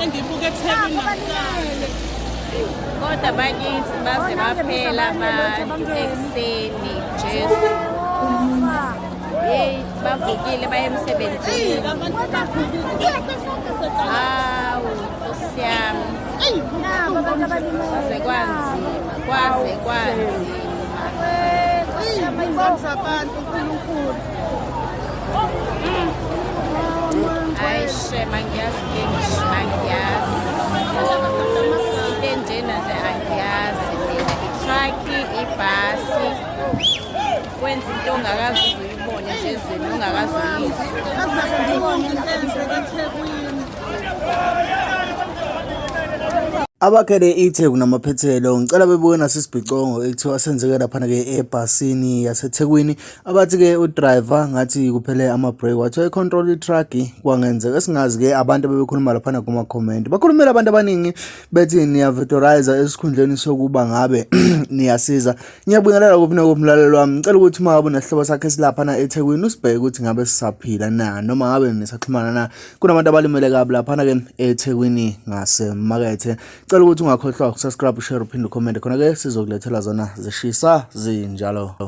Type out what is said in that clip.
Into engiyibuka eThekwini namhlanje. Kodwa bakithi baze baphela abantu ekuseni, Jesu. Yeyi, bavukile baye emsebenzini. Abantu bavukile. Hawu, Nkosi yami. Kwaze kwanzima, kwaze kwanzima. Iy'ngane zabantu, uNkulunkulu. Hayi shem, angiyazi ke, ngisho angiyazi. Into enjena nje angiyazi mina. I-truck, ibhasi, kwenza into ongakaze uze uyibone nje ezweni, ongakaze uyizwe. Yazi buhlungu into eyenzeka eThekwini. Abakhele iTheku namaphethelo ngicela bebuke nasisibhicongo ekuthiwa senzeke laphana-ke ebhasini yaseThekwini, abathi-ke udriver ngathi kuphele ama-break, wathiwa i-control i-truck kwangenzeka esingazi-ke. Abantu abebekhuluma laphana kuma-comment bakhulumela abantu abaningi bethi niyavedoriza esikhundleni sokuba ngabe niyasiza. Ngiyabingelela kuphi nokuphi, mlaleli wami. Ngicela ukuthi uma ngabe unesihlobo sakhe esilaphana eThekwini usibheke ukuthi ngabe sisaphila na noma ngabe nisaxhumana na. Kunabantu abalimele kabi laphana-ke eThekwini ngasemakethe. Cela ukuthi ungakhohlwa ukusubscribe, ushare, uphinde ucomment khona-ke, sizokulethela zona zishisa zinjalo.